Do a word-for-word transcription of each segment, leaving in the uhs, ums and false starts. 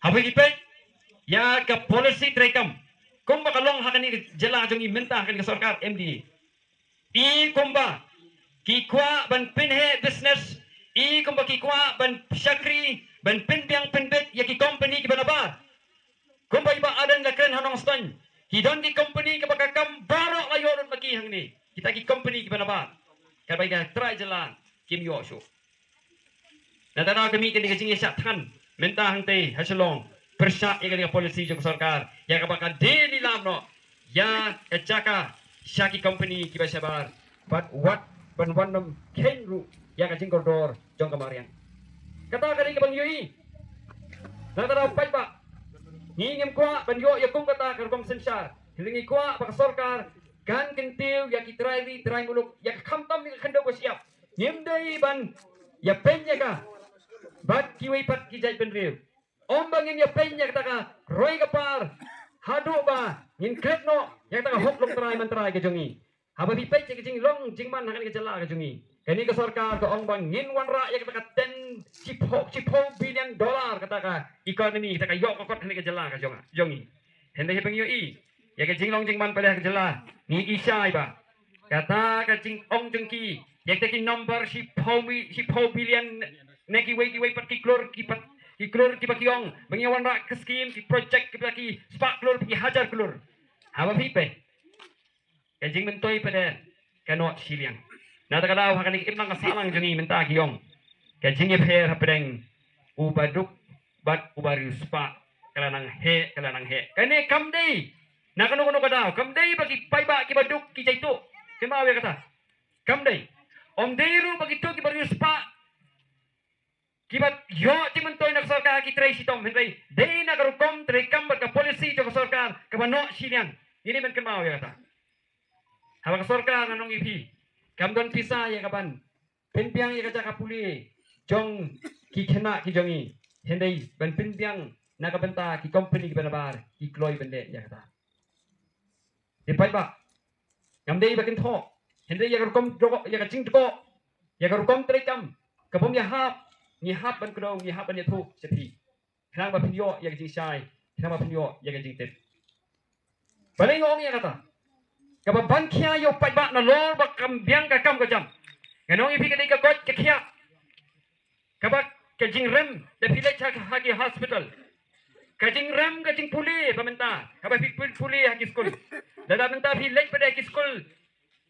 Haba ngi peit ïa ka policy treikam kumba ka long ha kane ka jylla jong ngi mynta ha kane ka sorkar M D A, i kumba ki kwah ban pynheh business, i kumba ki kwah ban shakri, ban pynbiang pynbit ïa ki company kiba nabar. Kumba i Bah Ardent la kren ha Nongstoiñ, ki don ki company kaba ka kam baroh la ïoh lut ma ki hangne. Kita ki company kiba nabar, katba ïa ka trai jylla kim ïoh shuh. Na kata ka mih kane ka jingïashah thngan mynta hangtei ha Shillong pyrshah ïa kane ka policy jong ka sorkar ïa kaba ka dei lilam noh ïa ka jaka sha ki company kiba shabar bad wat ban wan nym kheiñ ruh ïa ka jingkordor jong ka mariang. Kata ka dei kaba ngi ïohi. Na kata daw paidbah, ngi ngim kwah ban ïoh ïa kum kata ka rukom synshar. Hynrei ngi kwah ba ka sorkar kan kyntiew ïa ki trai ri trai muluk ïa ka khamtam ïa ka khyndew ba shyiap. Ngim dei ban ïa peiñ ïa ka bad kiwei pat ki jaitbynriew. Ym ba ngin ïa peiñ ïa kata ka roi ka par haduh ba ngin klet noh ïa kata ka hok longtrai mantrai ka jong ngi. Haba phi peit ïa ka jinglong jingman ha kane ka jylla ka jong ngi, kane ka sorkar ka ong ba ngin wanrah ïa kata ka ten shiphew shiphew billion dollar kata ka economy, kata ka ïoh ka kot ha kane ka jylla ka jong jong ngi. Hynrei haba ngi ïohi ïa ka jinglong jingman pale ha ka jylla, ngi i shai ba kata ka jingong jong ki ïa kata ki number shiphew mi shiphew billion ne kiwei kiwei pat ki klur ki pat ki klur kiba ki ong ba ngi wanrah ka skim ki project kiba ki spah klur ki hajar klur. Haba phi peit ka jingmyntoi pat de ka noh shiliang. Na kata ka daw ha kane ka imlang ka sahlang jong ngi mynta ki ong ka jingïapher hapdeng u baduk bad u bariewspah ka la nang heh ka la nang heh. Kane kam dei na kano kano ka daw, kam dei ba ki paidbah ki baduk ki jaituh. Kynmaw ïa kata. Kam dei. Ym dei ruh ba kito ki bariewspah kiba ïoh jingmyntoi na ka sorkar ki trei shitom, hynrei dei na ka rukom treikam bad ka policy jong ka sorkar kaba noh shiliang. Ngi dei ban kynmaw ïa kata. Haba ka sorkar, ngan ong ïa phi, kam don pisa ïa ka ban pynbiang ïa ka jaka pule jong ki khynnah ki jong ngi, hynrei ban pynbiang na ka bynta ki company kiba nabar ki kloi ban leh ïa kata. Te paidbah, ngam dei ba kynthoh, hynrei ïa ka rukom jingdkoh, ïa ka rukom treikam kaba ym ïahap, ngi hap ban kdew, ngi hap ban ïathuh sha phi. Khnang ba phin ïoh ïa ka jingshai, khnang ba phin ïoh ïa ka jingtip. Balei nga ong ïa kata? Kaba ban khia ïa u paidbah nalor ba kam biang ka kam ka jam. Ngan ong ïa phi, ka dei ka koit ka khiah kaba ka jingrem da phi leit ha, ha ki hospital. Ka jingrem ka jingpule ba mynta kaba phi pule ha ki skul. Lada mynta phi leit pat ha ki skul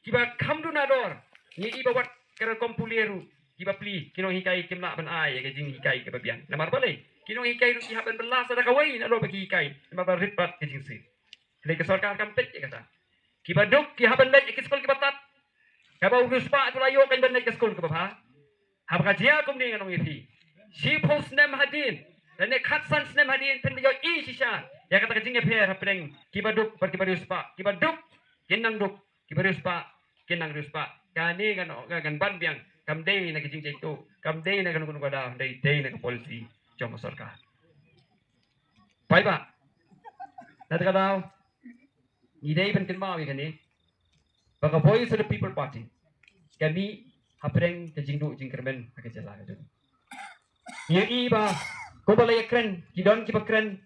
kiba kham duna dor, ngi i ba wat ka rukom pule ruh kiba pli, ki nonghikai kim lah ban ai ïa ka jinghikai kaba biang. Namar balei? Ki nonghikai ruh ki hap ban bylla sa da kawei nalor ba ki hikai, namar ba rit pat ka jingsih. Hynrei ka sorkar kam peit ïa kata. Kiba duk ki hap ban leit ïa ki skul kiba tad. Kaba u riewspah tu la ïoh kan ban leit ka skul kaba bha. Haba ka jia kumne ngan ong ïa phi, shiphew snem hadien lane khatsan snem hadien phin ïohi shisha ïa kata ka jingïapher hapdeng kiba duk bad kiba riewspah. Kiba duk kin nang duk, kiba riewspah kin nang riewspah. Kane ngan, ngan ban biang, kam dei na ka jingjaituh, kam dei na kano kano ka daw, dei, dei na ka policy jong ka sorkar. Paidbah, na kata ka daw ngi dei ban kynmaw ïa kane ba ka Voice of the People Party ka mih hapdeng ka jingduh jingkyrmen ha ka jylla ka jong ngi. Ngi ïohi ba kumba la ïakren, ki don kiba kren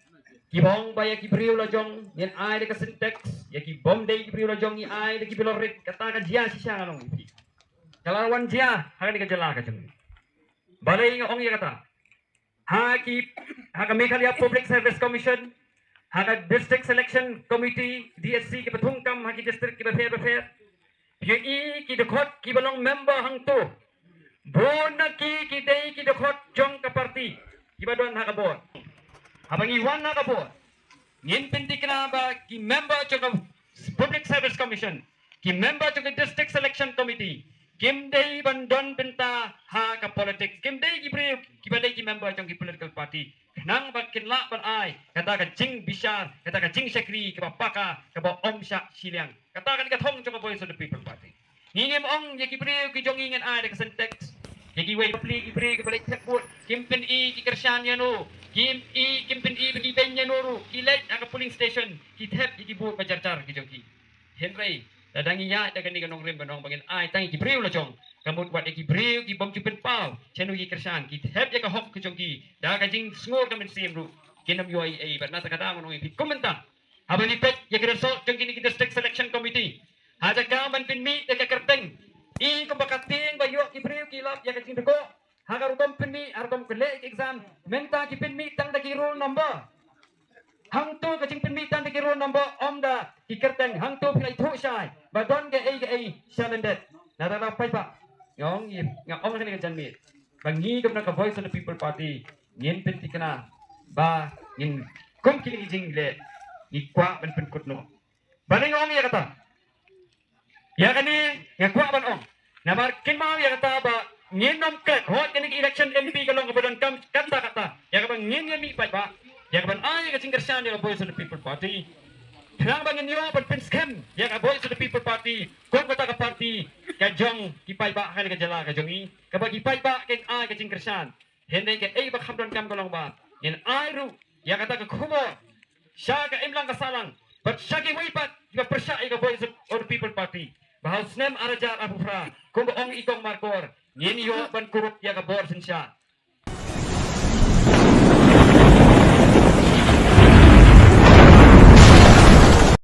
kiba ong ba ïa ki briew la jong ngin ai da ka Sintex, ïa ki bym dei ki briew la jong ngi ai da ki bilor rit. Kata ka jia shisha, ngan ong ïa phi. Ka la wan jia ha kane ka jylla ka jong ngi. Balei nga ong ïa kata? Ha ki, ha ka Meghalaya Public Service Commission, ha ka District Selection Committee, D S C, kiba thungkam ha ki district kiba pher ba pher, phi ïohi ki dkhot kiba long member hangto, bun na ki ki dei ki dkhot jong ka party kiba don ha ka board. Haba ngi wan ha ka board, ngin pynthikna ba ki member jong ka Public Service Commission, ki member jong ka District Selection Committee, kim dei ban don bynta ha ka politics. Kim dei ki briew kiba dei ki member jong ki political party, khnang ba kin lah ban ai kata ka jingbishar, kata ka jingshakri kaba paka, kaba ym shah shiliang. Kata ka dei ka thong jong ka Voice of the People Party. Ngi ngim ong ïa ki briew ki jong ngi ngin ai da ka Sintex. Ïa kiwei pat ki briew kiba leit thep vote, kim pyni ki kyrshan ïano, kim i, kim pyni ba ki beiñ ïano ruh, ki leit ha ka polling station ki thep ïa ki vote ba jar jar ki jong ki. Hynrei lada ngi ïaid da kane ka nongrim ban ong ba ngin ai tang ïa ki briew la jong, ka mut wat ïa ki briew ki bym ju pynpaw shano ki kyrshan, ki thep ïa ka hok ka jong ki da ka jingsngur ka mynsiem ruh. Kin ym ïoh ei ei, bad na kata ka daw ngan ong ïa phi kum mynta, haba ngi peit ïa ki result jong kine ki District Selection Committee, ha jaka ban pynmih da ka kyrteng, i kumba ka tieng ba ïoh ki briew ki lap ïa ka jingdukor ha ka rukom pynmih, ha rukom kylliang exam, mynta ki pynmih tang da ki roll number. Hangto ka jingpynmih tang da ki roll number, ym da ki kyrteng. Hangto phi la ïathuh shai ba don kaei kaei sha lyndet. Lada la paidbah, nga ong ïa, nga ong ha kane ka janmiet ba ngi kum na ka Voice of the People Party ngin pynthikna ba ngin, kum kine ki jingleh, ngi kwah ban pynkut noh. Ba nga ong ïa kata, ïa kane nga kwah ban ong, namar kynmaw ïa kata ba ngin ym klet, hooid kane ka election M P ka long kaba donkam katta katta ïa kaba ngin ïa mih paidbah, ïa kaban ai ka jingkyrshan ïa ka Voice of the People Party. Khnang ba ngin ïoh ban pynskhem ïa ka Voice of the People Party kum kata ka party ka jong ki paidbah ha kane ka jylla ka jong ngi, kaba ki paidbah kin ai ka jingkyrshan. Hynrei kaei ba kham donkam ka long ba ngin ai ruh ïa kata ka khubor sha ka imlang ka sahlang bad sha kiwei pat kiba pyrshah ïa ka Voice of the People Party, ba ha u snem ar hajar arphew phra, kumba ong i Kong Markor, ngin ïoh ban kurup ïa ka bor synshar.